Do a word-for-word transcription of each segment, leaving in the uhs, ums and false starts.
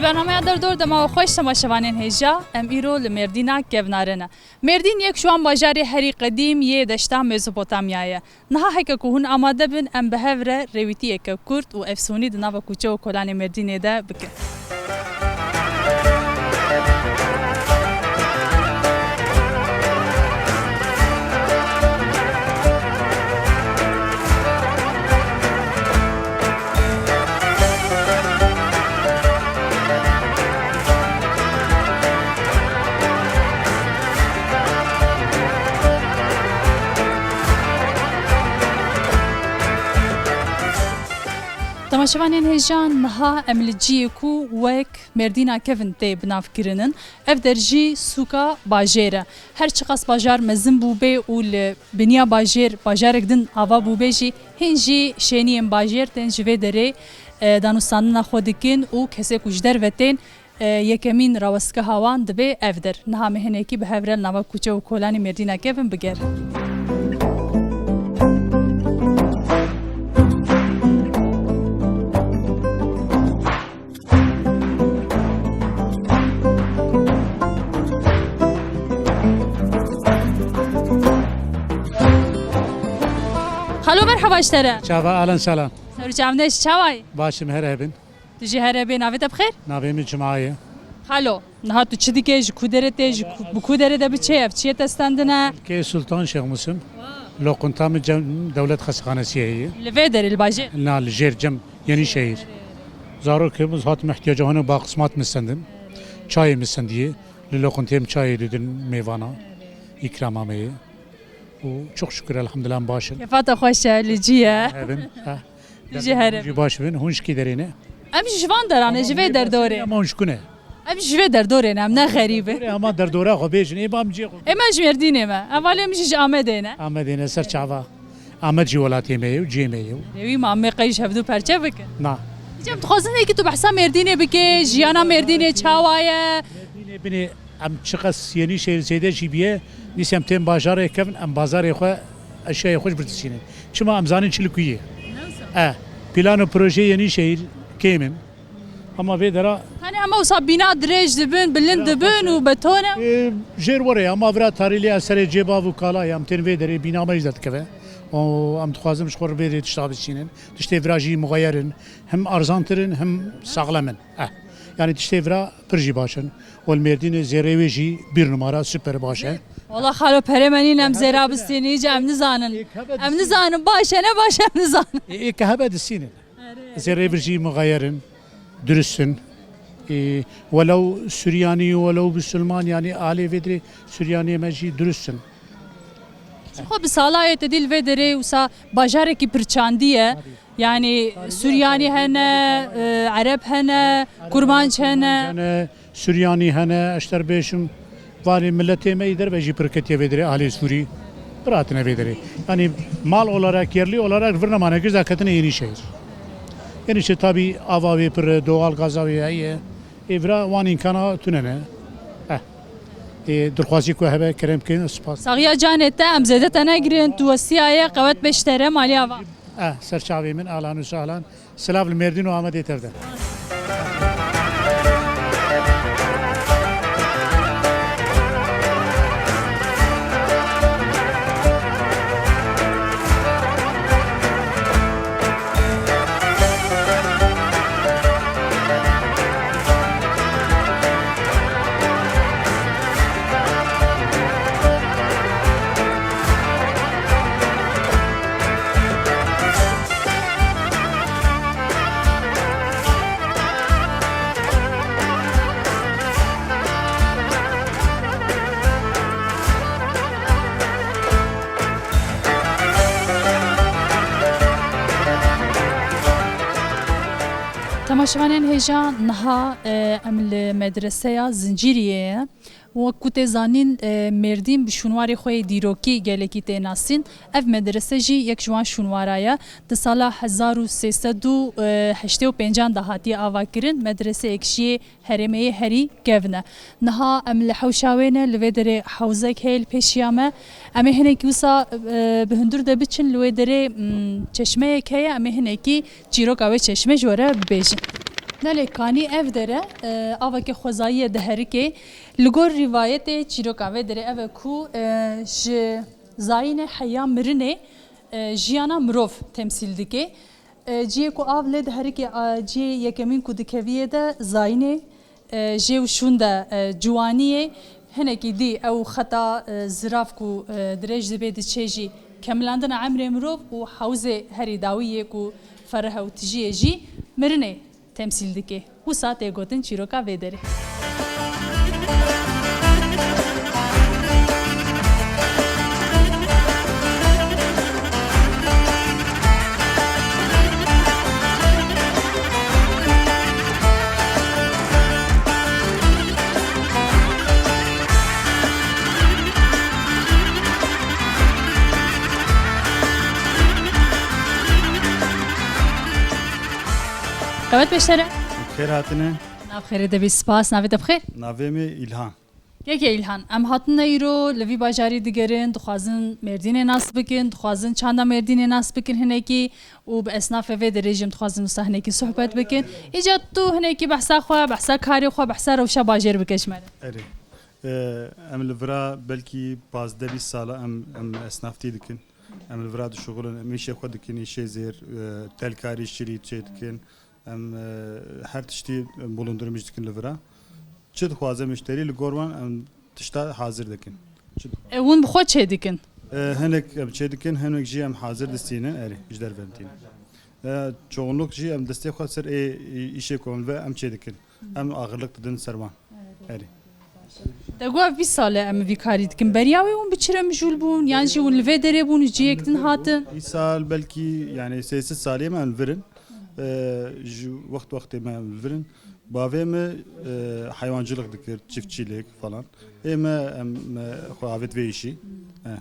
Bernameya Derdor, dema we xweş temaşevanên hêja, em îro li Mêrdîna kevnare ne. Mêrdîn yek ji wan bajarê herî qedîm yê deşta Mezopotamyayê ye. Niha heke ku hûn amade bin, em bi hev re rêwîtiyeke kurt û efsûnî di nava kûçe û kolanê Mêrdînê de bikin. Temaşevanên hêja, niha em li cihê ku wek Mêrdîna Kevin tê binavkirinin. Ev der jî sûka bajêr e. Her çiqas bajar mezin bûbe û li biniya bajêr bajarek din ava bûbe jî, hîn jî şêniyên bajêr tên ji vê derê, e, danûstandina xwe dikin û kesê ku ji derve tên, e, yekemîn rawestgeha wan dibe ev der. Niha me hinekî bi hev re li nava kûçe û kolanê Mêrdîna Kevin bigerin. Xalo, merheba ji te re. Çava, alen selam. Ser û çavnê ji çawayî? Baş im, her hebin. Tu jî here bê, navê te bi xêr? Navê min Cuma ye. Xalo, niha tu çi dikê, ji ku derê tê, ji ku, bi ku derê de bi çi ye, ev çi ye te standine? Kê Sultan Şêxmusim. Loqunta min cem-, dewlet xestehanesi heye. Li vê derê, li bajêr? Na, li jêr cem Yenîşehîr. Zarokê min hat min ihtiyaca hene ba qismat min sendim. Çayê min sendiye. Li loquntê min çayê didin mêvana. Îkrama me ye. Û çok şükür, elhamdülillah, em baş in. Kefa te xweş e, li cî ye. Evin, ha. Li cî herin. Jî baş bin, hûn ji kî derê ne? Em jî ji van deran e, ji vê derdorê. Ama hûn ji ku ne? Em jî ji vê derdorê ne, em ne xerîb in. Ama derdora xwe bêjin, ê ba em cihê xwe. Ê me ji Mêrdînê me. Hevalê min jî ji Amedê ne. Amedê ne, ser çava. Amed jî welatê me ye û cihê me ye. Ê wî ma em ê qey ji hevdu perçe bikin. Na. Cem, dixwazin ê ki tu behsa Mêrdînê bike, jiyana Mêrdînê çawa ye? Mêrdînê binê Em çiqas Yenîşehîr zêde jî biye, dîsa em tên bajarê kevin, em bazarê xwe, eşyayê xwe ji bir dişînin. Çima em zanin çi li ku yê. E, plan û projeyê Yenîşehîr kêm in. Ama vê dera Hani ama wisa bîna dirêj dibin, bilind dibin û beton e. E, jêr were, ama vira tarî lê ev serê cêbav û kala ye, em tên vê derê bîna me jî derdikeve. Û em dixwazin ji xwe re vê derê tişta bişînin. Tiştê vira jî muxeyer in. Hem arzantir in, hem saxlem in. Eh. Yani tiştê vira pir jî baş in. Ol Mêrdînê zêrê wê jî bir numara, super baş e. Wala xalo, perê me nîn em zêra bistînin, îca em nizanin. Em nizanin, baş e, ne baş e, em nizanin. Ê, ê ke hebe distînin. Zêrê vir jî muxeyer in, durust in. Ê, welew Suryanî, welew Bisilman, yani alê vê dirê Suryaniyê me jî durust in. Xwe bi sala ye te dî li vê derê wisa bajarekî pirçandî ye. Yani Suryanî hene, e, Ereb hene, Kurmanc hene. Hene, Suryanî hene, eşter bêşim, vanê miletê me yî derve jî pir ketiye vê derê, alê Sûrî pir hatine vê derê. Yani mal olarak, yerli olarak vir nemane, giza ketine Yenîşehîr. Yenîşehîr tabi ava wê pir e, doğal gaza wê heye. Ê vira wan îmkana tune ne. Eh. Ê, dirxwazî ku hebe kerem bikin, spas. Saxiya canê te, em zêde te negirin, tu westiyaye, qewet beştere, malî ava. Eh, ser çavê min, ahlan û sahlan. Silav li Mêrdîn û Amedê tev de. Temaşevanên hêja, niha, e, em li medreseya Zincîriyê ye. Wek ku tê zanîn, e, Mêrdîn bi şûnwarê xwe yê dîrokî gelekî tê nasîn. Ev medrese jî yek ji wan şûnwara ye. Di sala hezar û sê sed û heştê û pêncan de hatiye avakirin. Medreseyek jî yê herêmê yê herî kevn e. Niha em li hewşa wê ne, li vê derê hewzek heye li pêşiya me. Em ê hinekî wisa, e, bi hundir de biçin, li wê derê, mm, çeşmeyek heye, em ê hinekî çîroka wê çeşmê ji we re bibêjin. Belê, kanî ev dere, e, aveke xwezayî ye diherike. Li gor rîvayetê çîroka vê derê ev e ku, e, ji zayînê heya mirinê, e, jiyana mirov temsîl dike. E, cihê ku av lê diherike, a, cihê yekemîn ku dikeviyê de zayînê, e, jê û şûn de, e, ciwaniyê, hinekî dî ew xeta, e, zirav ku, e, dirêj dibe diçê jî kemilandina emrê mirov û hewzê herî dawî yê ku fereh e û tijî ye jî mirinê temsîl dike. Wisa tê gotin çîroka vê derê. Qewet beşere. Xêr hatine. Nav xêrê de bî, spas. Navê te bi xêr? Navê min Îlhan. Keke Îlhan, em hatine îro li vî bajarî digerin, dixwazin Mêrdînê nas bikin, dixwazin çanda Mêrdînê nas bikin hinekî û bi esnafê vê derê jî em dixwazin wisa hinekî sohbet bikin. Îca tu hinekî behsa xwe, behsa karê xwe, behsa rewşa bajêr bike ji me re. Erê. E, em li vira belkî pazdeh bîst sal e em, em esnaftî dikin. Em li vira dişuxulin, em îşê xwe dikin, îşê zêr, e, telkarî, şirî çê dikin. Em, e, her tiştî bulundirmiş dikin li vira. Çi dixwaze muşterî, li gor wan em tişta hazir dikin. Çi dixwaze. E, hûn bi xwe çê dikin? E, hinek em çê dikin, hinek jî em hazir distînin, erê, ji derve em tînin. E, çoğunluk jî em destê xwe ser ê, î-, îşê ku em ve em çê dikin. Em axirlik didin ser wan. Erê. Te got ev bîst sal e em vî karî dikin. Beriya wê hûn bi çi re mijûl bûn? Yan jî hûn li vê derê bûn û cihêk din hatin? Îsal belkî, yani, sê sed salê me em li vir in. Ee, ji wext wextê me em li vir in. Bavê me, e, heywancılık dikir, çiftçilik falan. Ê me em, me xwe avêt vê îşî. He.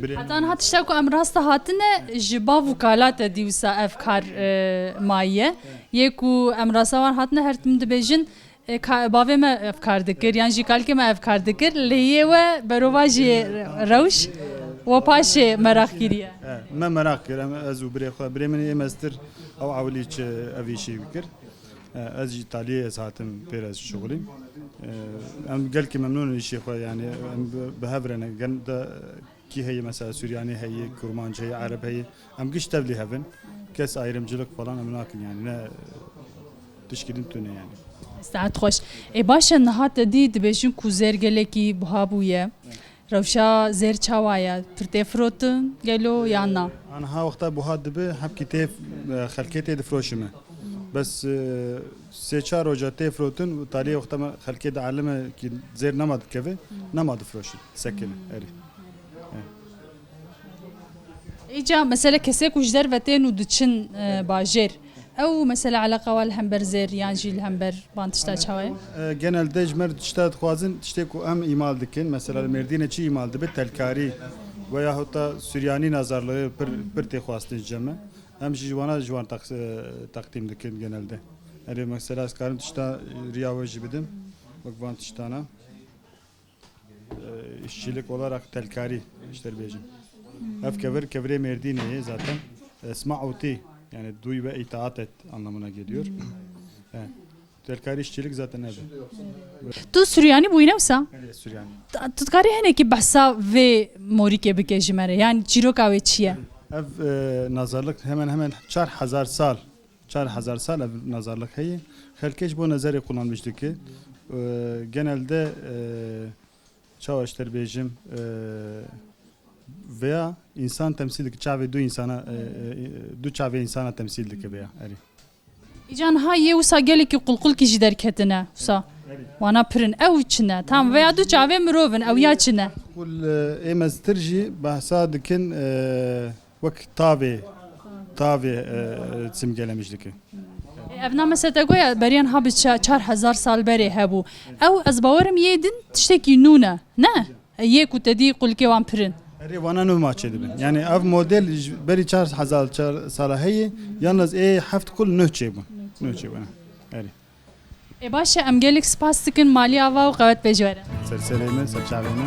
Birê Heta niha tişta ku em rasta hatine, ji bav û kala te dî wisa ev kar, e, maye. Yê ku em rasta wan hatine, her tim dibêjin, e, ka-, bavê me ev kar dikir, yan jî kalkê me ev kar dikir. Lê yê we berova jî rewş we paşê meraq kiriye. E, me meraq kir, em, ez û birê xwe, birê min ê mestir ew ewilî çi ev îşê bikir. E, ez jî Îtalyayê ez hatim pêre ez şixulîm. E, em gelkî memnûn in îşê xwe, yani em bi, bi hev re ne. Gen de kî heye mesela Suryanî heye, Kurmanc heye, Ereb heye. Em giş tevlî hev in. Kes ayrımcılık falan em nakin yani. Ne tişkî din tune yani. Saet xweş. Ê baş e, niha te dî dibêjin ku zêr gelekî buha bûye. Rewşa zêr çawa ye? Pir tê firotin gelo yan na? Aniha wexta buha dibe, hepkî tê, e, xelkê tê difroşime. Bes, e, sê çar roja tê firotin û taliyê wexta me xelkê dielime kî zêr nema dikeve, nema difroşin, sekine, erê. Îca mesela kesê ku ji derve tên û diçin, e, bajêr, ew mesela eleqa wan li hember zêr yan jî li hember van tişta çawa ye? E, genelde ji me re tişta dixwazin, tiştê ku em îmal dikin, mesela li Mêrdînê çi îmal dibe, telkarî veyahut da Suryanî nazarlığı pir, pir tê xwestin ji me. Em jî ji wana ji wan tex-, e, teqdîm dikin genelde. Erê mesela ez karim tişta riya we jî bidim. Wek van tiştana. E, işçilik olarak telkarî, işte bêjin. Ev kevir, kevirê Mêrdînê ye zaten. Esma uti, yani duy ve itaat et anlamına geliyor. Evet. Telkarî işçilik zaten ev. Tu Suryanî bûyî ne wisa? Evet, Suryanî. Tu, tu dikarî hinekî behsa vê morîkê bike ji me re? Yani çîroka wê çi ye? Ev, e, nazarlık hemen hemen çar hezar sal Çar hezar sal ev nazarlık heye. Xelkê ji bo nezerê kullanmış dike. Ee, genelde, e, çawa ji te bêjim, e, veya insan temsil dike, çavê du insana, e, e, du çavê insana temsil dike veya. Erê. Îca niha yê wisa gelekî qulqulkî jî derketine wisa. Wana pirin. Ew çi ne? Tam veya du çavê mirov in, ew ya çi ne? Kul, e, ê meztir jî behsa dikin, e, Wek tavê, tavê, e, simgelemiş dike. Ev na mesela te goya beriyan ha bi ça-, çar hezar sal berê hebû. Ew ez bawerim yê din tiştekî nû ne. Ne? Yê ku te dî qulkê wan pirin. Erê wana nû ma çêdibin. Yani ev model ji berî çar hezar çar sala heye, yalnız ê heft qul nû çêbûn. Nû çêbûn. Erê. Ê baş e, em gelek spas dikin Malî Ava û qewet bê ji we re. Ser serê me, ser çavê me.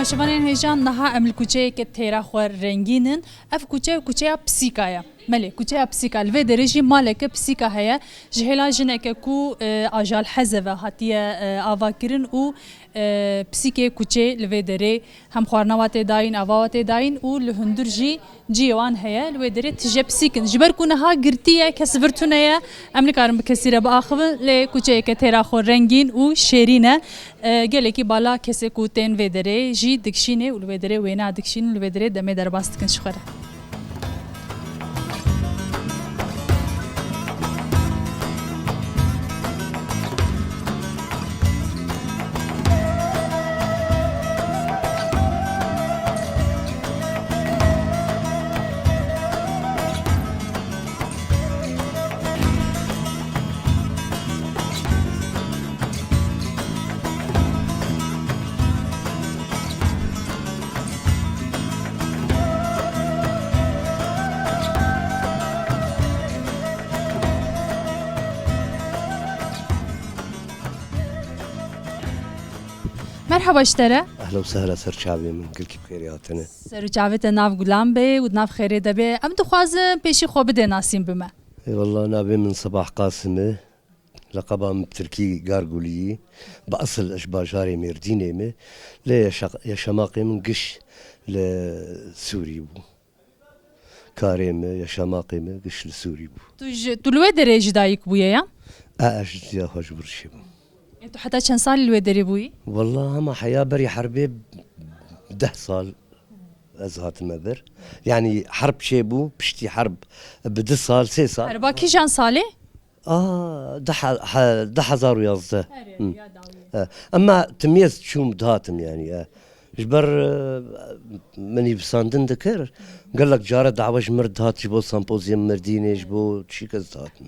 Şivanên hêjan, niha em li kuçeyeke têra xwe rengîn in. Ev kuçe kuçeya Pisîka ye. Melê, kuçeya Pisîka. Li vê derê jî maleke Pisîka heye. Ji hêla jineke ku, e, Ajal Heze ve hatiye, e, avakirin û, e, pisîkê kuçê li vê derê hem xwarina wa tê dayîn, ava wa tê dayîn û li hundir jî cihê wan heye. Li wê derê tije pisîk in. Ji ber ku niha girtî ye, kes vir tune ye, em nikarin bi kesî re biaxivin, lê kuçeyeke têra xwe rengîn û şêrîn e. E, gelekî bala kesê ku tên vê derê jî dikişînê û li wê derê wêna dikişînin û li wê derê demê derbas dikin ji xwe re. Merhaba ji te re. Ehla û sehla ser çavê min, gelkî bi xêrê hatine. Ser û çavê te nav gulan be û di nav xêrê de be. Em dixwazin pêşî xwe bidê nasîn bi me. Ê wallah, navê min Sebah Qasim e. Leqeba min bi tirkî Gargulî. Bi esil ez ji bajarê Mêrdînê me. Lê yaşa-, yaşamaqê min giş li Sûrî bû. Karê min, yaşamaqê min giş li Sûrî bû. Tu ji, tu li wê derê ji dayik bûye ya? E, ez ji diya xwe ji vir çêbûm. E, tu heta çend salî li wê derê bûyî? Wallah hema heya berî herbê deh sal ez hatime vir. Yanî herb çêbû, piştî herb bi du sal, sê sal. Herba kîjan salê? A, du he-, he-, du hezar û yazdeh. Erê, Hı. ya dawiyê. E, ema timiyez çûm dihatim yanî, e. Ji ber, e, min nivîsandin dikir, gelek care dawe ji mir dihat, ji bo sempozyum Mêrdînê, ji bo çi kes dihatin.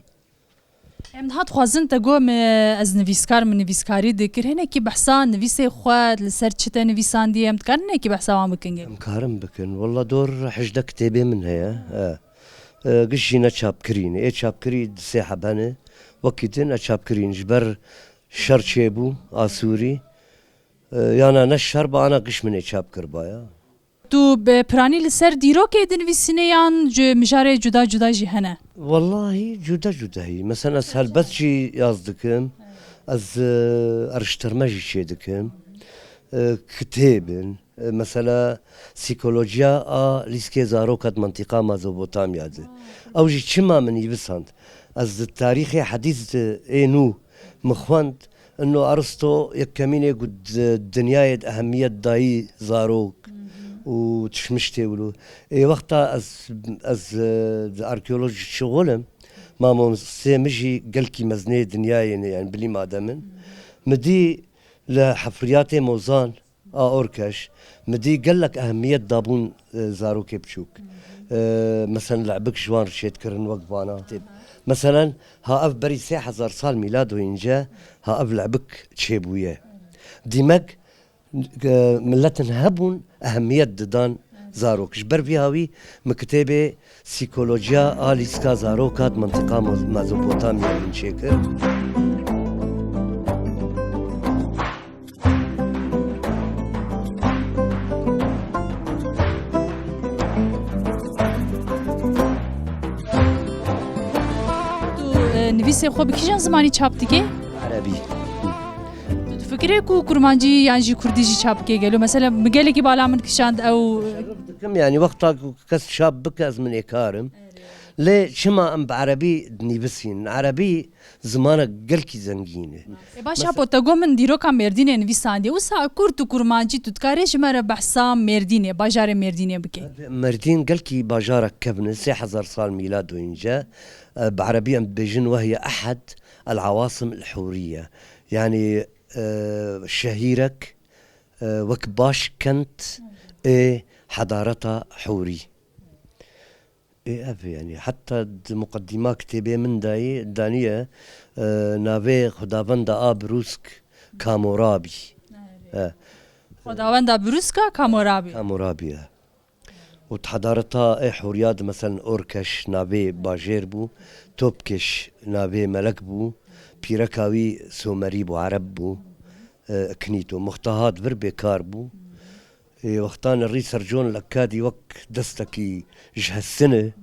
Em niha dixwazin te got, me, ez nivîskar, min nivîskarî dikir. Hinekî behsa nivîsê xwe, li ser çi te nivîsandiye, em dikarin hinekî behsa wan bikin gel? Em karin bikin. Walla dor hejdeh kitêbê min heye. E. E, giş jî ne çapkirî ne. Ê çapkirî di sê heb hene. Wekî din ne çapkirî ne. Ji ber şer çêbû, a Sûrî. E, yana ne şer ba, ana giş min ê çap kir ba ya. Tu bi piranî li ser dîrokê dinivîsîne yan ji mijarê cuda cuda jî hene? Wallahî cuda cuda hî. Mesela ez helbet jî yaz dikim. Ez, e, eriştirme jî çê dikim. E, kitêb in. E, mesela psîkolojiya a lîskê zaroka di mintîqa Mezopotamya de. Ew jî çima min nivîsand? Ez di tarîxê hedîs de ê nû min xwend. Ino Aristo yekemîn ê ku di dinyayê de ehemiyet dayî zarok û tişmiştê wilo. Ê wexta ez, ez, e, di arkeolojî şixul im, mamostê min jî gelkî mezinê dinyayê ne, yani bilî madem in. Mi dî li hefriyatê mozan a Orkeş, mi dî gelek ehemiyet dabûn, e, zarokê biçûk. E, meselen lebik ji wan re çêdikirin wek vana. Meselen, ha ev berî sê hezar sal mîlado înce, ha ev lebik çêbûye. Dîmek, e, miletin hebûn ehemiyet didan zarok. Ji ber vî hawî mi kitêbê Psîkolojiya a lîska zaroka di mintiqa Mo-, Mezopotamya min çêkir. Tu, e, nivîsê xwe bi kîjan zimanî çap dikê? Erebî. Tu difikirî ku kurmancî yan jî kurdî jî çap bikê gelo? Mesela min gelekî bala min kişand ew. Şerif dikim, yani wexta ku kes çap bike ez min ê karim. Lê çima em bi erebî dinivîsîn? Erebî zimanek gelkî zengîn e. E, baş, Apo, te got min dîroka Mêrdînê nivîsandiye. Wisa kurd û kurmancî tu dikarê ji me re behsa Mêrdînê, bajarê Mêrdînê bikê? Mêrdîn gelkî bajarek kevn e, sê hezar sal mîlado înce. E, bi erebî em dibêjin وهي أحد العواصم الحورية. Yani, e, şehîrek, e, wek başkent ê hedareta Hûrî. Ê, ev e, yani, heta di muqeddîma kitêbê min dayî, daniye, e, navê Xwedavenda a Brûsk Kamorabî. E. Xwedawenda Brûska Kamorabî. Kamorabî, e. Û di hedareta ê Hûriya de, meselen, Orkeş navê bajêr bû, Topkeş navê melek bû, pîreka wî Somerî bû, Ereb bû, e, Iknîto. Muxtahat vir bêkar bû. Ê wextan rî sercon lekadî wek destekî ji hestin e.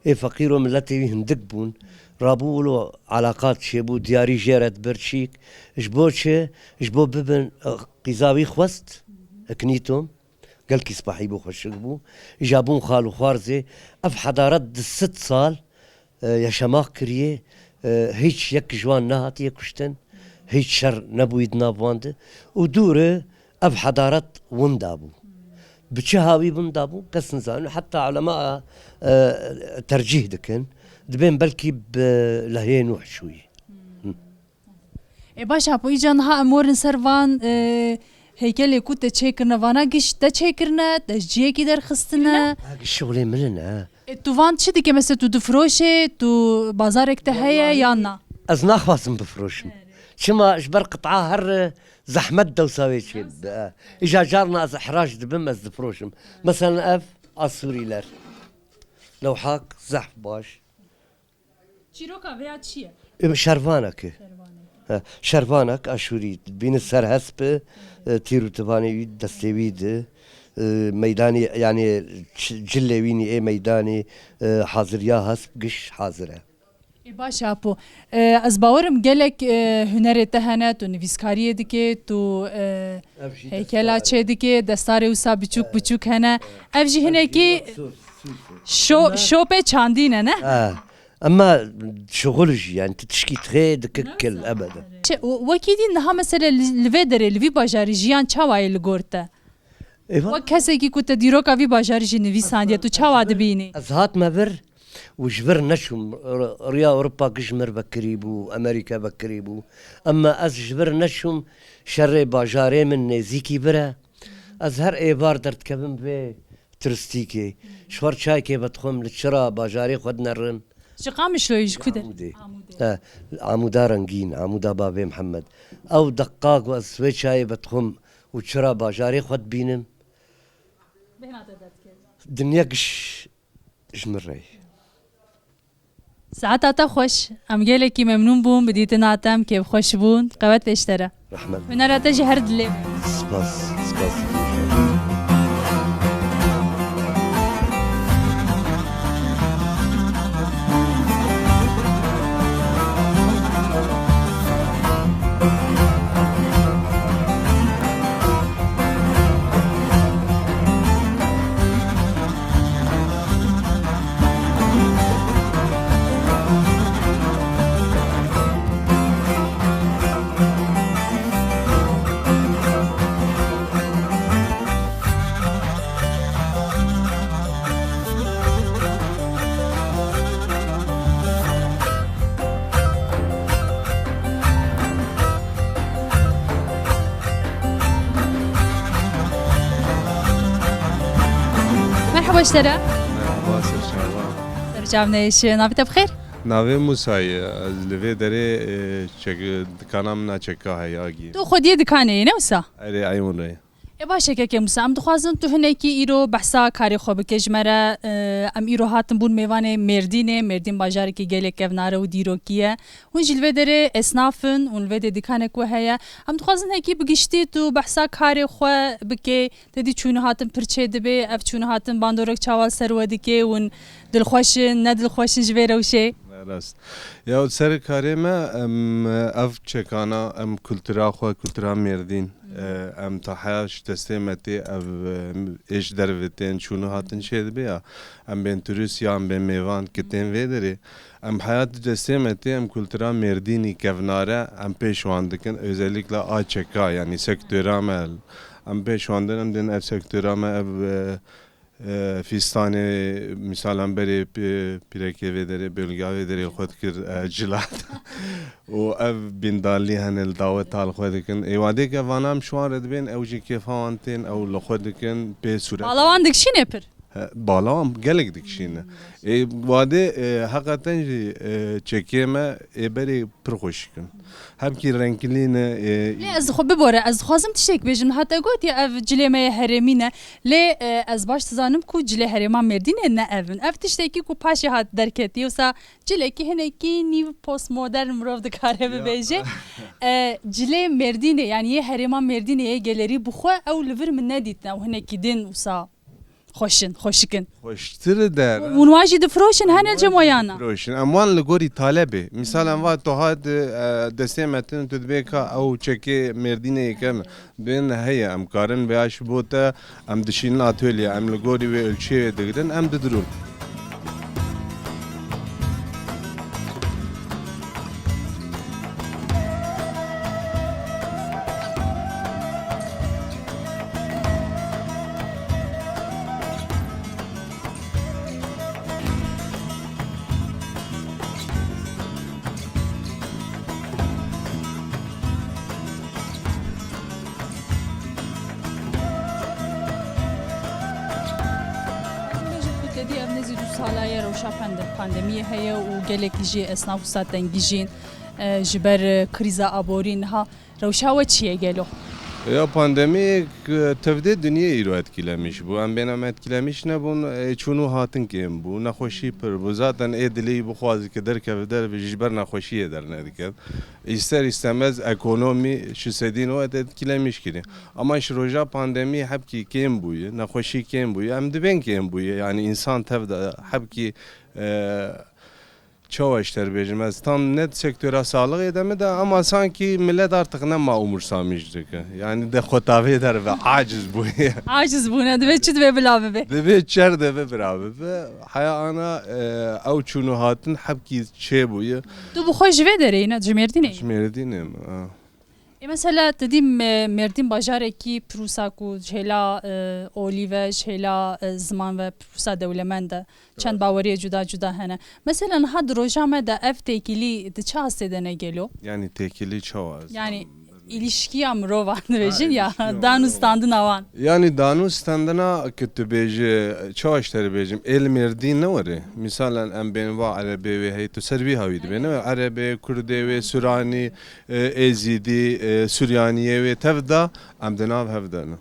Ê feqîr û miletê wî hindik bûn. Rabû wilo elaqat çêbû, diyarî jê re dibir çîk. Ji bo çi? Ji bo bibin, e, qîza wî xwest, hiknî Tom. Gelkî spahî bû, xweşik bû. Îja bûn xal û xwarzê. Ev hedaret di sed sal e, yaşamak kiriye, e, hiç yek ji wan nehatiye kuştin, hiç şer nebûyî di nav wan de û dûre ev hedaret winda bû. Bi çi hawî winda bû, kes nizane. Heta ulema, e, tercîh dikin, dibên belkî bi lehê Nûh çûyî. Ê baş, Apo, îca niha em werin ser van, e, heykelê ku te çêkirine, vana giş te çêkirine, te ji ciyekî derxistine? Ha, giş şixulê min in, ha. E, tu van çi dike? Mesela tu difiroşê, tu bazarek te heye yan na? Ez naxwazim bifiroşim. Çima ji ber qit'a her zehmet dewsa wê çê bibe. Îja carna ez ihrac dibim, ez difiroşim. Mesela ev Asûrîler. Lewhak zehf baş. Çîroka vêya çi ye? E, şervanek e. Şervanek. He, şervanek aşûrî. Bîne ser hesp e, e, tîr û tivanê wî destê wî de. E, meydanî, yani ç-, cilê wî nî ê meydanî, e, hazir ya hesp giş hazir e. Ê baş e Apo. E, ez bawerim gelek, e, hunerê te hene, tu nivîskariyê dike, tu, e, heykela çê dike, destarê wisa biçûk biçûk hene. Ev jî hinekî şo-, şopê çandî ne, ne? Ha. Ema şixul jî, yani tu tişkî dixê dike kil ebede. Çi, wekî dî niha mesele li, li vê derê, li vî bajarî jiyan çawa ye li gor te? Wek kesekî ku te dîroka vî bajarî jî nivîsandiye, tu çawa dibînî? Ez hatime vir û ji vir neçûm. R-, riya Ewropa giş mir vekirî bû, Amerîka vekirî bû. Ema ez ji vir neçûm, şerê bajarê min nêzîkî vir e. Ez her êvar derdikevim vê turistîkê. Ji xwe çayekê vedixwim, li çira bajarê xwe dinerim. Ji Qamişloyê ji ku de? Amûdê. Amûdê. He, Amûda rengîn, Amûda Bavê Mihemed. Ew deqa ku ez wê çayê vedixwim û çira bajarê xwe dibînim. Bêhna te derdikeve. Dinya giş ji min re ye. Saeta te xweş. Em gelekî memnûn bûn bi dîtina te, em kêfxweş bûn. Qewet pêştere. Rehmet. Hunera te jî her dilê. Spas, spas. Merhaba ji te re. Merhaba, ser çava. Serçav neyşe, navê te bi xêr? Navê Musa ye. Ez li vê derê, e, çek-, dikana min a çeka heye agî. Tu xwediyê dikanê yê, ne wisa? Erê, eyûn re. E baş e kekê Musa, em dixwazin tu hinekî îro behsa karê xwe bike ji me re. E, em îro hatin bûn mêvanê Mêrdînê. Mêrdîn bajarekî gelek kevnar e û dîrokî ye. Hûn jî li vê derê esnaf in, hûn li vê dê dikanek we heye. Em dixwazin hekî bi giştî tu behsa karê xwe bikê. Te dî çûn û hatin pir çê dibe, ev çûn û hatin bandorek çawa li ser we dike, hûn dilxweş in, ne dilxweş in ji vê rewşê? Rast. Ya, li ser karê me, em, ev çekana, em kultura xwe, kultura Mêrdîn, e, em taheya ji destê me tê, ev, e, ê ji derve tên, çûn û hatin çê dibe ya, em bên turist ya em bên mêvan, ki tên vê derê, em heya di destê me tê, em kultura Mêrdînî kevnare, em pêş wan dikin, özellikle a çeka, yanî sektora me, em pêş wan din, em dên ev sektora me, ev, e, e, fîstanê, mîsal em berê pê-, pîrekê vê derê, bêlga vê derê xwe dikir, e, cilat. Û ev bîndalî hene li daweta li xwe dikin. Ê wadê ke vana em ji wan re dibên, ew jî kêfa wan tên, ew li xwe dikin, pê sûret. Mala wan dikişîne pir? He, bala wan gelek dikişîne. Ê, wadê, e, heqeten jî, e, çekê me ê berê pir xweşik in. Hemkî renklî ne, e, Lê ez dixwe bibore, ez dixwazim tiştek bêjim. Niha te gotiye ev cilê me yê herêmî ne. Lê, e, ez baş dizanim ku cilê herêma Mêrdînê ne ev in. Ev tiştekî ku paşê hat derketî, wisa cilekî hinekî nîv postmodern mirov dikare Ya. bibêje. E, cilê Mêrdînê, yanî yê herêma Mêrdînê yê gelerî bi xwe ew li vir min nedîtine û hinekî din wisa xweş in, xweşik in. Xweştir der. Hûn wan jî difiroşin, hene cem wan jî yana. Difiroşin. Em wan li gorî talebê. Misal em va tu hat, e, destê me tin tu dibê ka ew çekê Mêrdînê yê kevin. Bên heye, em karin vêya ji bo te, em dişînin atölye, em li gorî wê ölçeyê digirin, em didirûn. Bêjin ku tedî ev nêzî du sala ye rewşa pande-, pandemiyê heye û gelekî jî esnaf wisa tengî jîn, e, ji ber, e, krîza aborî niha. Rewşa we çi ye gelo? Ya pandemiyê, e, tevdê dinyê îro etkilemiş bû. Em bêne em etkilemiş nebûn, e, çûn û hatin kêm bû. Nexweşî pir bû. Zaten ê dilê bixwazî ki derkeve derve ji ber nexweşiyê dernediket. Îster îstemez ekonomî ji sedîn o et etkilemiş kirî. Ama ji roja pandemiyê hebkî kêm bûye, nexweşî kêm bûye. Em dibên kêm bûye. Yani însan tev de hebkî, e, Çawa ji te bêjim, ez tam ne di sektora saxlixê de me de, ama sankî millet artık nema umursamîş dike. Yani de xwe tavê derve, aciz bûye. Aciz bûne, divê çi divê bila bibe? Divê çer de bibe bira bibe. Heya ana, e, ew çûn û hatin hebkî çêbûye. Tu bi xwe ji vê derê yî ne, ji Mêrdînê yî? Ji Mêrdînê me, ha. Ê, mesela, tu dî me-, Mêrdîn bajarekî pir wisa ku ji hêla, e, olî ve, ji hêla, e, ziman ve pir wisa dewlemend e. Çend Evet. baweriyê cuda cuda hene. Mesela, niha di roja me de ev têkilî di çi astê de ne gelo? Yani têkilî çawa? Yani, îlişkiya mirovan dibêjin Ha, ya, îlişkiya dan û mirovan. standina wan. Yani dan û standina ki tu bêjî, çawa ji te re bêjim, ê li Mêrdîn ne were. Misalen em bên va erebê wê hey, tu ser vî hawî dibê, ne were? Erebê, Kurdê wê, Suranî, e, Êzîdî, e, Suryaniyê wê tev de, em di nav hev de ne.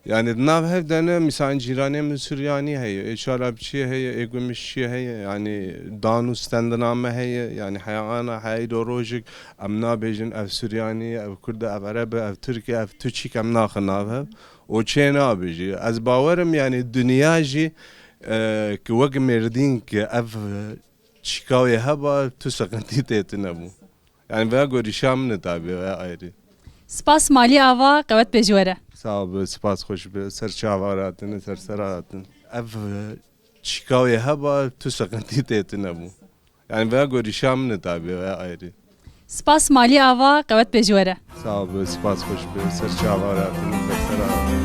Yani di nav hev de ne, misal cîranê min Suryanî heye, ê Çarabçiyê heye, ê Gumuşçiyê heye, yani dan û standina me heye, yani heya ana heya îro rojik em nabêjin ev Suryanî, ev Kurd e, ev Ereb e, ev Tirk e, ev tu çîk em naxin nav hev. O çê nabêjî. Ez bawerim yani dinya jî, e, ki wek Mêrdîn ki ev çîka wê heba, tu siqintî tê tune bû. Yani veya gorîşa min e tabi, veya ayrı. Spas Malî Ava, qewet pê ji we re. Sağ ol, spas xweş be. Ser çava hatin, ser sera hatin. Ev, e, çîka wê heba, tu siqintî tê tune bû. Yani veya gorîşa min e tabi, veya ayrı. Spas Malî Ava, qewet pê ji we re. Sağ ol, spas xweş be. Ser çava hatin, ser sera hatin.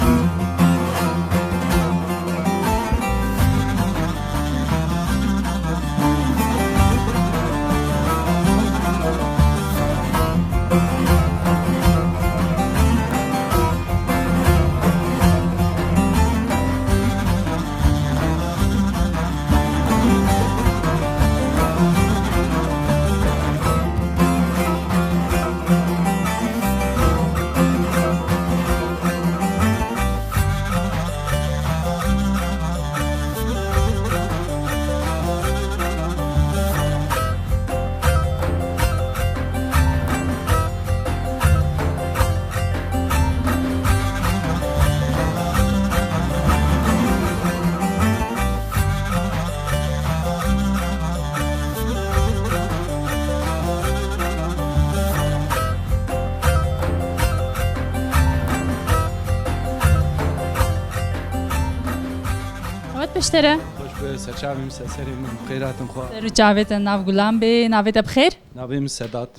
Qewet pişt e re. Xweş be, serçavê min, ser serê min, bi xêr hatin xwe. Ser û çavê te nav gulan bê, navê te bi xêr? Navê min Sedat.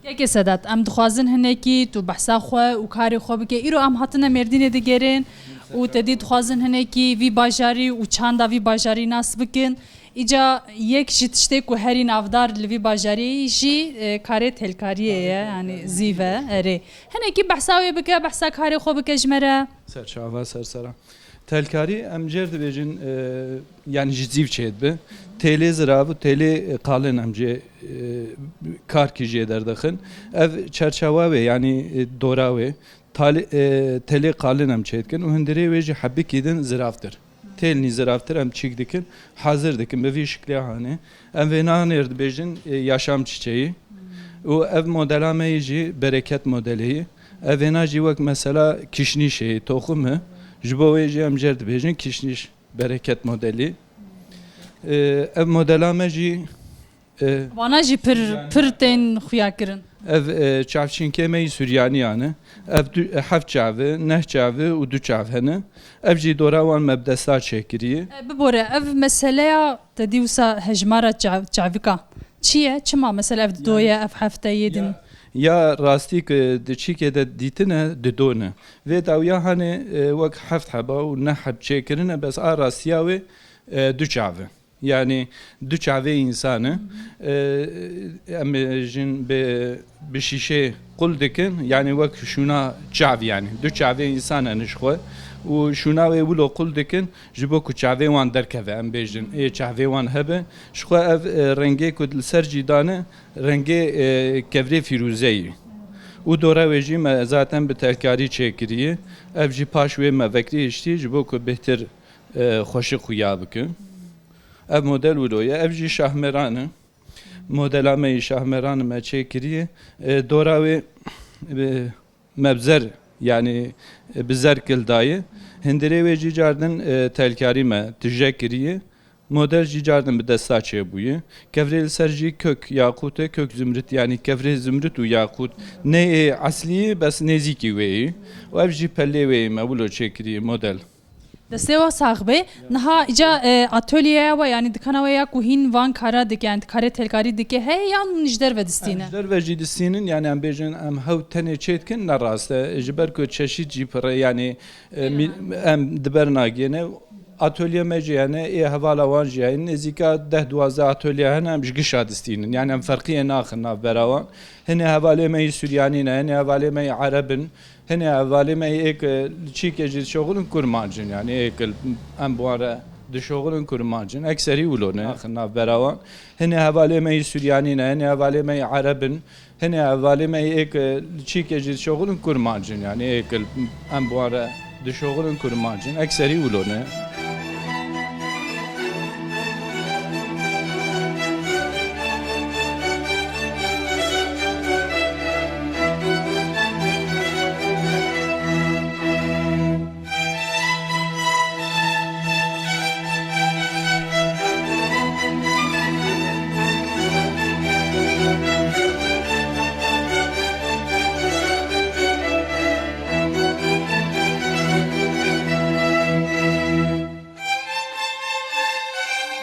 Kekê Sedat, em dixwazin hinekî tu behsa xwe û karê xwe bike. Îro em hatine Mêrdînê digerin û te dî dixwazin hinekî vî bajarî û çanda vî bajarî nas bikin. Îca yek ji tiştê ku herî navdar li vî bajarî jî, e, karê telkariyê ye, yani zîv e, erê. Hinekî behsa wê bike, behsa karê xwe bike ji me re. Ser çava, ser sera. Telkarî em jêr dibêjin, e, yanî ji zîv çêdibe. Têlê zirav û têlê, e, qalin em jê, e, karkî jê derdixin. Ev çerçewa wê, yanî, e, dora wê. Talê-, e, têlê qalin em çêdikin û hundirê wê jî hebikî din ziravtir. Têlnî ziravtir em çîk dikin, hazir dikin, bi vî şiklê hanê. Em vêna hanê dibêjin, e, yaşam çiçeği. Û ev modela me yê jî bereket modelê ye. Ev vêna jî wek mesela kişnîşê ye, toxum e. Ji bo wê jî em jêr dibêjin kişnîş bereket modelî. E, ev modela me jî, e, Vana jî pir, yani pir tên xuya kirin. Ev, e, çavçînkê me yî Suryanîyan e. Ev du, e, heft çav e, neh çav e û du çav hene. Ev jî dora wan me bi desta çêkiriye. E, bibore, ev meseleya te dî wisa hejmara çav-, çavika çi ye? Çima mesela ev dido ye, ev hefte yê din? Ya, ya rastî ku di çîkê de dîtine, dido ne. Vê dawiya hanê, e, wek heft heba û neh heb çêkirine, bes a rastiya wê, e, du çav e. Yanî du çavê însan e. E, em bêjin bi, bi şîşê qul dikin, yanî wek şûna çav, yanî du çavê însan e ji xwe û şûna wê wilo qul dikin, ji bo ku çavê wan derkeve, em bêjin, ê çavê wan hebe. Ji xwe ev, e, rengê ku li ser jî dane, rengê, e, kevrê fîrûzeyî. Û dora wê jî me zaten bi telkarî çêkiriye. Ev jî paş wê me vekirî hiştî, ji bo ku bêhtir, e, xweşik xuya bike. Ev model wilo ye. Ev jî şahmeran e. Modela me yî şahmeran me çêkiriye. E, dora wê, e, me bi zer, yanî, e, bi zer kil daye. Hindirê wê jî cardin, e, telkarî me tije kiriye. Model jî cardin bi desta çêbûye. Kevrê li ser jî kök yaqût e, kök zimrit, yanî kevrê zimrit û yaqût. Ne ê eslî ye, bes nêzîkî wê ye. Û ev jî pelê wê ye, me wilo çêkiriye model. Destê we sax be. Niha îca, e, atölyeya we, yanî dikana we ya ku hîn van kara dike, yanî karê telkarî dike heye yan ji derve distîne? Em ji derve jî distînin, yanî em bêjin em hew tenê çê dikin, ne rast e. Ji ber ku çeşît jî pir e, yanî, e, mî-, em di ber nagihîne. Atölye me jî hene, ê hevala wan jî hene. Nêzîka deh duwazdeh atölye hene, em ji gişa distînin. Yanî em ferqiyê naxin navbera wan. Hinê hevalê me yî Suryanî ne, hinê hevalê me yî Ereb in. Hinê hevalê me yê êk, e, li çîkê jî dişoxilin kurmanc in, yanî êk em bi wan re dişoxilin kurmanc in. Ekserî wilo ne. Axir navbera wan. Hinê hevalê me yê Suryanî ne, hinê hevalê me yê Ereb in. Hinê hevalê me yê êk, e, li çîkê jî dişoxilin kurmanc in, yanî êk em bi wan re dişoxilin kurmanc in. Ekserî wilo ne.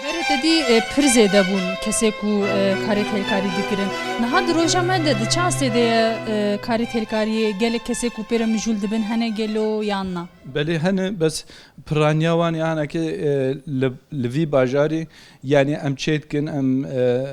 Berê te dî, e, pir zêde bûn kesê ku, e, karê telkarî dikirin. Niha di roja me de di çi astê de ye, e, karê telkariyê? Gelek kesê ku pê re mijûl dibin hene gelo yan na? Belê hene, bes piraniya wan ya hinekê, e, li, li vî bajarî, yanî em çê dikin, em, e,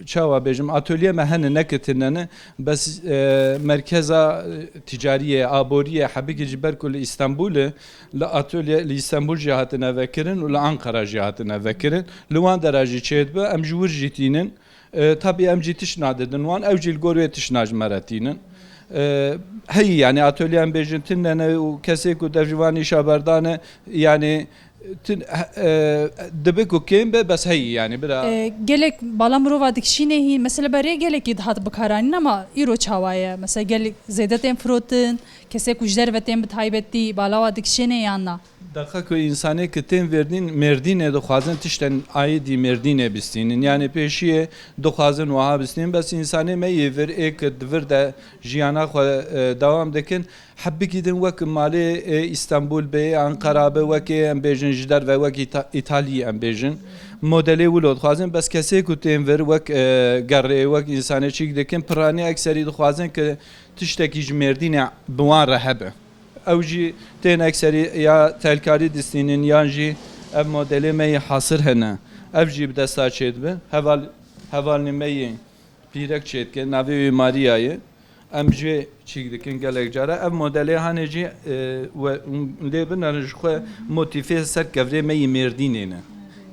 çawa bêjim, atolye me hene, ne ki tune ne, bes, e, merkeza, e, ticariyê, aboriyê, hebikî ji ber ku li Îstanbul e, li atolye, li Îstanbul jî hatine vekirin û li Ankara jî hatine vekirin. Li wan dera jî çêdibe, em ji wir jî tînin. E, tabî em jî tişt nadidin wan, ew jî li gor wê tişt najmere tînin. E, heyî, yanî atolye em bêjin tune ne û kesê ku dev ji van îşa berdane, yanî tin-, e, dibe ku kêm be, bes heyî, yanî bira. E, gelek bala mirova dikişînê hîn, mesela berê gelekî dihat bikaranîn ama îro çawa ye? Mesela gelek zêde tên firotin, kesê ku ji derve tên bi taybetî, bala wa dikişêne yan na? Deqa ku însanê ki tên vêrdîn, Mêrdînê dixwazin tiştên aîdî Mêrdînê bistînin. Yanî pêşiyê dixwazin wiha bistînin. Bes însanê me yê vir ê ki di vir de jiyana xwe, e, dewam dikin. Hebikî din wek malê, e, Îstanbul be, Ankara be, wekê em bêjin ji derve, wek Îta-, Îtalî em bêjin. Modelê wilo dixwazin. Bes kesê ku tên vir wek, e, gerê, wek însanê çîk dikin, piranî ekserî dixwazin ki tiştekî ji Mêrdînê bi wan re hebe. Ew jî tên ekserî ya telkarî distînin yan jî ev modelê me yê hasir hene. Ev jî bi desta çêdibe. Heval, hevalnî me yê pîrek çêdike. Navê wî Maria ye. Em jê çîk dikin gelek cara. Ev modelê hanê jî, e, we, lê binerin ji xwe motîfê ser kevirê me yî Mêrdînê ne.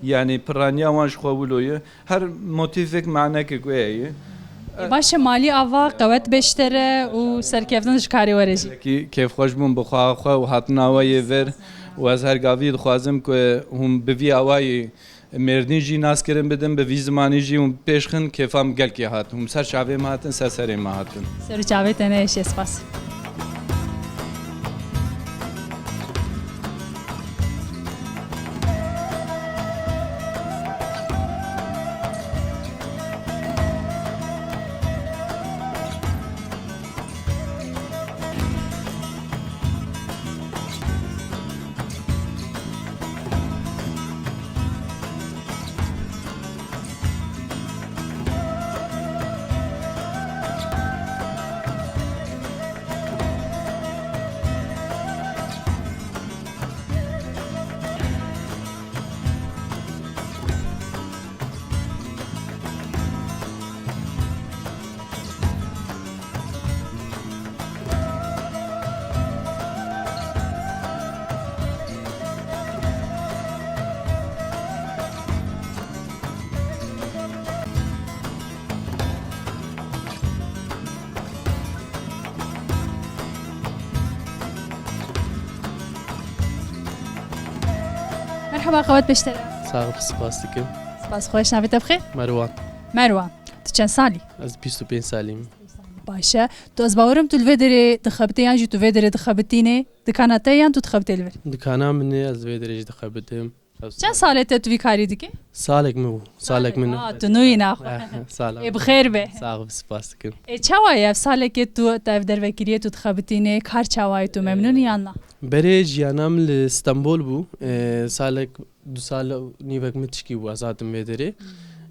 Yanî piraniya wan ji xwe wilo ye. Her motîfek manekek wê heye. Ê, baş e, malî ava qewet beştere û serkeftin ji karê were jî. Gelekî kêfxweş bûm bi xwe xwe û hatina we yê vir û ez her gavî dixwazim ku hûn bi vî awayî Mêrdîn jî naskirin bidin, bi vî zimanî jî hûn pêş xin, kêfa min gelkî hat. Hûn ser çavê me hatin, ser serê me hatin. Ser û çavê te nehêşe, spas. Merhaba, qewet beştere. Sax ol, spas dikim. Spas, xweş, navê te bi xêr? Merwan. Merwan. Tu çend salî? Ez bîst û pênc salî me. Baş e. Tu, ez bawerim tu li vê derê dixebitî yan jî tu vê derê dixebitînê? Dikana te yan tu dixebitê li vir? Dikana min e, ez vê derê jî dixebitim. Çend salê te tu vî karî dikî? Salek min bû. Salek min. Aa, tu nûyî naxwe. Eh, salek. Ê, bi xêr be. Sax ol, spas dikim. Ê, çawa ye ev salekê tu, te ev derve kiriye, tu dixebitînê, kar çawa ye, tu memnûn î yan na? Berê jiyana min li Stenbol bû. Ê, salek, du sal û nîvek min tişkî bû, ez hatim vê derê.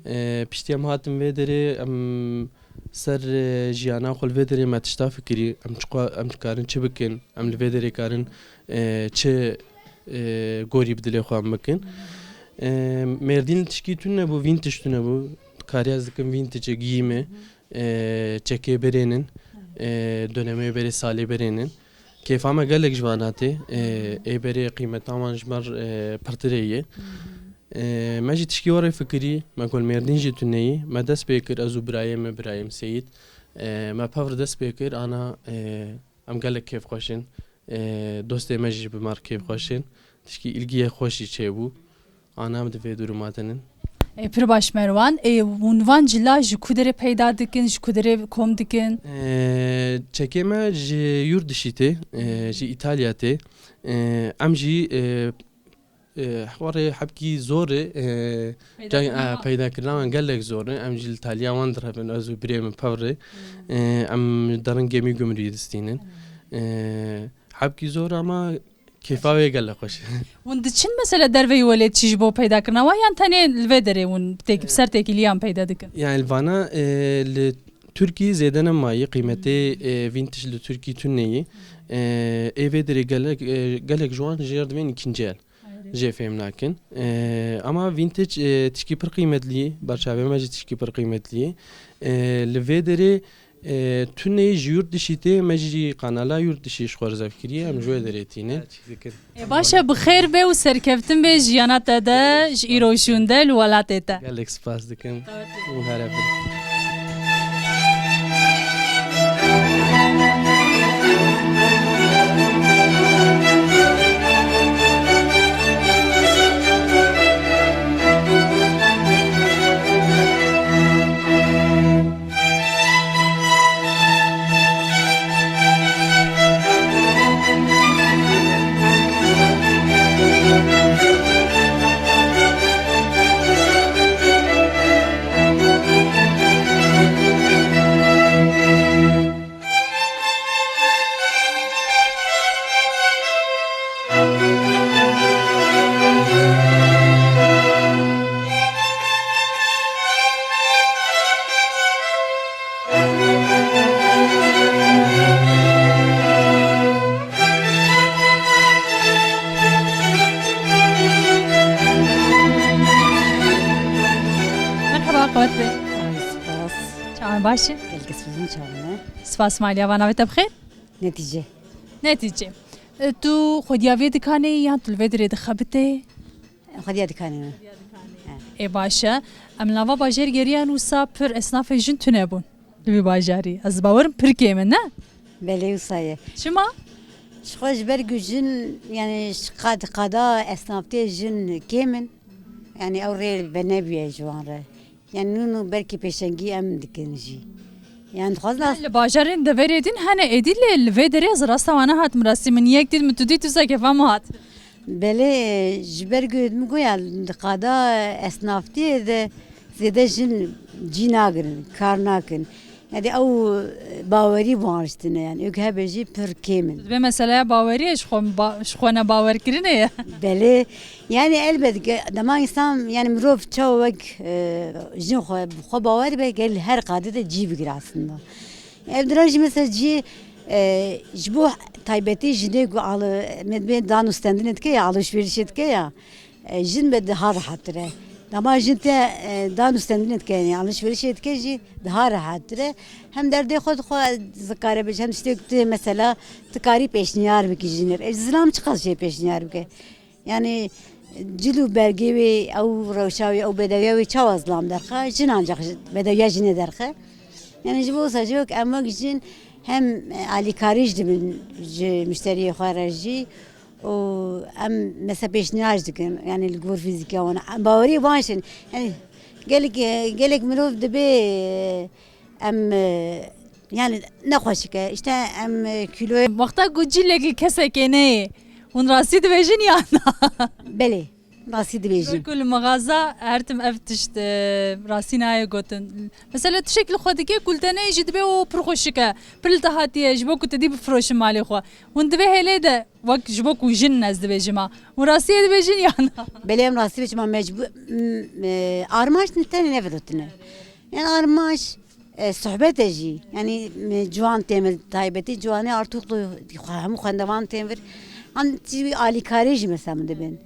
Ê, piştî em hatim vê derê, em ser, e, jiyana xwe li vê derê me tişta fikirî, em çiqa, em dikarin çi bikin, em li vê derê karin, e, çi, e, gorî bi dilê xwe em bikin. E, Mêrdîn li tişkî tune bû, vîn tişt tune bû. Kariya ez dikim vîn tişt giyîme, e, çekê birênin, e, dönemê berê salê birênin. Kêfa me gelek ji vana tê. E, ê berê qîmeta wan ji me re, e, pirtirê ye. E, me jî tişkî were fikirî, me ku li Mêrdîn jî tuneyî, me dest pê kir, ez û birayê me, birayê min Seyîd. E, me pevr dest pê kir, ana, e, em gelek kêfxweş in. E, dostê me jî bi me re kêfxweş in. Tişkî îlgiyê xweş jî çêbû. Ana em di vê duruma de nin. E, pir baş Merwan. E, hûn van cila ji ku derê peyda dikin, ji ku derê kom dikin? E, çekê me ji yurt dişî tê, e, ji Îtalya tê. E, em jî, e, E, warê hebkî zor e, e, Peyda ceng, kirina e, wan. Peyda kirina wan gelek zor e. Em jî li taliya wan direvin, ez û birê min pevr e. Hmm. E, em derin gemî gumrûyê distînin. Hmm. E, hebkî zor e ama kêfa wê gelek xweş e. Hûn diçin mesela derveyî welêt çi ji bo peyda kirina wan yan tenê li vê derê hûn têk-, ser têkiliyan peyda dikin? Yani li vana, e, li Tirkî zêde nemayî qîmetê, e, vintage li Tirkî tuneyî. E, ê vê derê gelek, e, gelek ji wan jêr dibên ikinci el. Jê fêm nakin. E, ama vintage, e, tişkî pir qîmetlî, berçavê me jî tişkî pir qîmetlî. E, li vê derê, e, tuneyî ji yurt dişî tê, me jî kanala yurt dişî ji xwe rezerv kiriye, em ji wê derê tînin. Çîk dikin. E, baş e, bi xêr be û serkeftin be jiyana te de, ji îro û şûnde li welatê te. Gelek spas dikim. Û here bin. Merhaba, qewet be. Ay, spas. Çawan, baş e? Gelek Sifin çavine. Spas Malya, va navê te bi xêr? Netîce. Netîce. E, tu xwediya vê dikanê yan tu li vê derê dixebitê? Xwediya dikanê me. Ê baş e. Em li nava bajêr geriyan wisa pir esnafê jin tune bûn. Li wî bajarî. Ez bawerim pir kêm in, ne? Belê wisa ye. Çima? Ji xwe ji ber ku jin, yani ji qad, qada esnaftiyê jin kêm in. Yani ew rê venebûye ji wan re. Yani nû nû belkî pêşengî em dikin jî. Yani dixwazin as- Li bajarên deverê din hene êdî lê li vê derê ez rasta wana hatim rastî min yek dît min tu dît tu zeke fam hat. Belê, ji ber ku min goya qada esnaftiyê de zêde jin cî nagirin, kar nakin. Yani ew bawerî bi wan re tune yani. Û hebe jî pir kêm in. Dibê meseleya baweriyê ji xwe ba-, ji xwe nebawerkirinê ye. Belê. Yani elbet ki dema insan yani mirov çawa wek, e, jin xwe, bi xwe bawer be gel her qadê de cî bigire aslında. Ev dira jî mesela cî, e, ji bo taybetî jinê ku ali-, me dibê dan û stendinê dike ya, alişverişê dike ya, e, jin be daha rehattir e. Dema jin te, e, dan û stendinê dike, yani alişverişê dike jî daha rehattir e. Hem derdê xwe dixwe zikare bêje, hem tiştê ku tu mesela tu karî pêşniyar bikî jinê. E, zilam çiqas jê pêşniyar bike. Yani cil û bergê wê, ew rewşa wê, ew bedewiya wê çawa zilam derxe? Jin ancak ji, bedewiya jinê derxe. Yani ji bo wisa ji wek em wek jin hem, e, alîkarî jî dibin ji muşteriyê xwe re jî û em mesela pêşniyar jî dikin, yani li gor fîzîkiya wan. Em bawerî van jin, yani gelek, e, gelek mirov dibê, e, em, e, yani ne xweşik e, işte em, e, kîloyê. Wexta ku cilek li kesekê neyê, hûn rastî dibêjin yan na? Belê, rastî dibêjin. Ku li mexaza her tim ev tişt, e, rastî nayê gotin. Mesela tiştek li xwe dike ku li te neyê jî dibê o pir xweşik e, pir li te hatiye, ji bo ku te dî bifiroşin malê xwe. Hûn divê hêlê de wek ji bo ku jin in ez dibêjim a. Hûn rastiyê dibêjin yan na? Belê em rastî dibêjin, ma mecbû-, m-, e, armanc tenê nevirotine. Yani armanc e, sohbet e jî. Yani, e, ciwan tên vir, taybetî ciwanê artûk li xwe hemû xwendevan tên vir. An tî alîkarê jî mesela min dibin.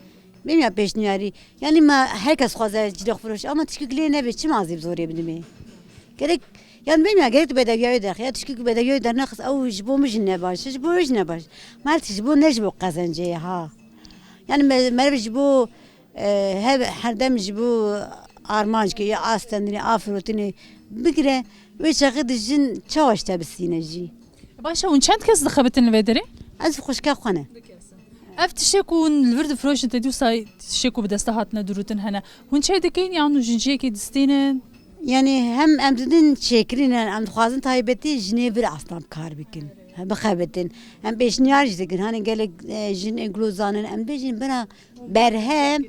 Bêm ya pêşniyarî. Yani me her kes xwaze cilê xwe firoş, ama tişkî lê nebe, çima ez ê bi zorê bidimê? Gerek, yani bêm ya gerek tu bedewiyayê derxe, ya tişkî ku bedewiyayê dernexist, ew ji bo min jî ne baş, ji bo wê jî ne baş. Mal tişt ji bo ne ji bo qezencê ye ha. Yani me, meriv ji bo E, hev-, herdem ji bo armancekê ya a stendinê, a firotinê bigire, wê çaxê di jin çawa ji te bistîne jî. Baş e, hûn çend kes dixebitin li vê derê? Ez xwişka xwe ne. Ev tiştê ku hûn li vir difiroşin, te dî wisa tiştê ku bi desta hatine dirûtin hene. Hûn çê dikin yan hûn ji cihekê distînin? Yani hem em didin çêkirînin, em dixwazin taybetî jinê vir aslan kar bikin. Bixebitin. Em pêşniyar jî dikin. Hani gelek, e, jin ê gulo zanin, em bêjin bira Berhem,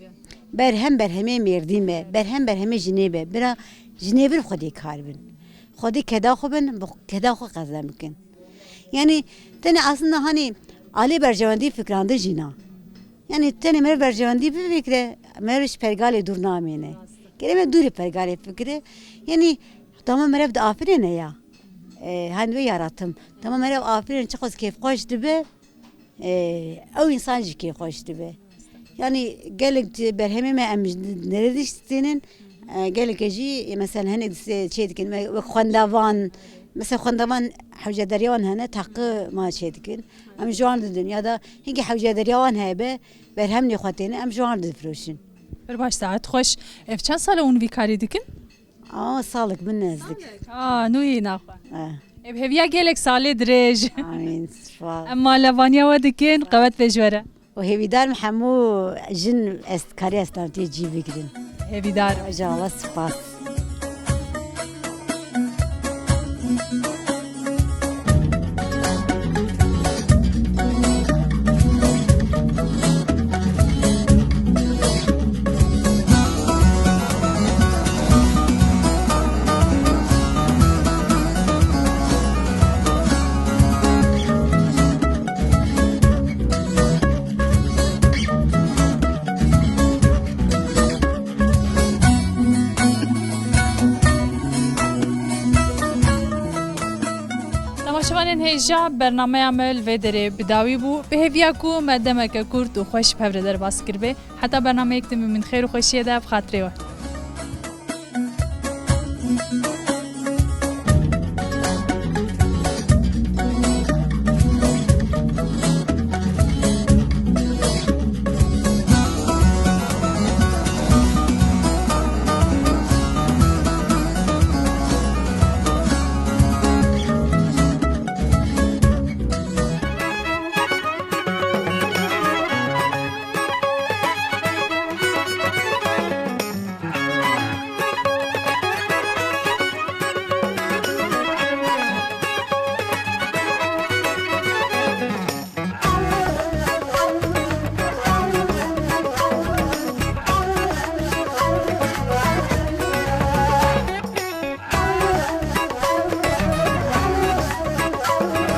berhem berhemê mêrdîn be, berhem berhemê jinê be. Bira jinê vir xwedî kar bin. Xwedî keda xwe bin, bi keda xwe qezen bikin. Yani tenê aslında hani alê berjewendî fikrandin jî na. Yani tenê meriv berjewendî bifikre, meriv ji pergalê dûr namêne. Gerê me dûrê pergalê fikire. Yani tamam meriv diafirêne ya. E, hani ve yaratım. Tamam meriv afirên çiqas kêfxweş dibe. Ee, ew însan jî kêfxweş dibe. Yanî gelek di berhemê me em ji nerê diştînin, e, gelekê jî, e, mesela hinek di se-, çê dikin, me-, wek xwendevan, mesela xwendevan hewce derya wan hene, taqî ma çê dikin. Em ji wan didin, ya da hinkî hewce derya wan hebe, berhem lê xwe têne, em ji wan difiroşin. Pir baş, saet xweş. Ev çend sal e hûn vî karî dikin? Aa, salik min nezdik. Salik. Aa, nû yê naxwe. Eh. Ê bi hêviya gelek salê dirêj. Amîn, spas. Em malevaniya we dikin, qewet bê ji we re. Û hêvîdar me hemû jin est-, karî esnafiyê cî bigirin. Hêvîdar. Ji Allah spas. Temaşevanên hêja, bernameya me li vê derê bi dawî bû. Bi hêviya ku me demeke kurt û xweş bi hev re derbas kiribe. Heta bernameyek din bimînin xêr û xweşiyê de, bi xatirê we.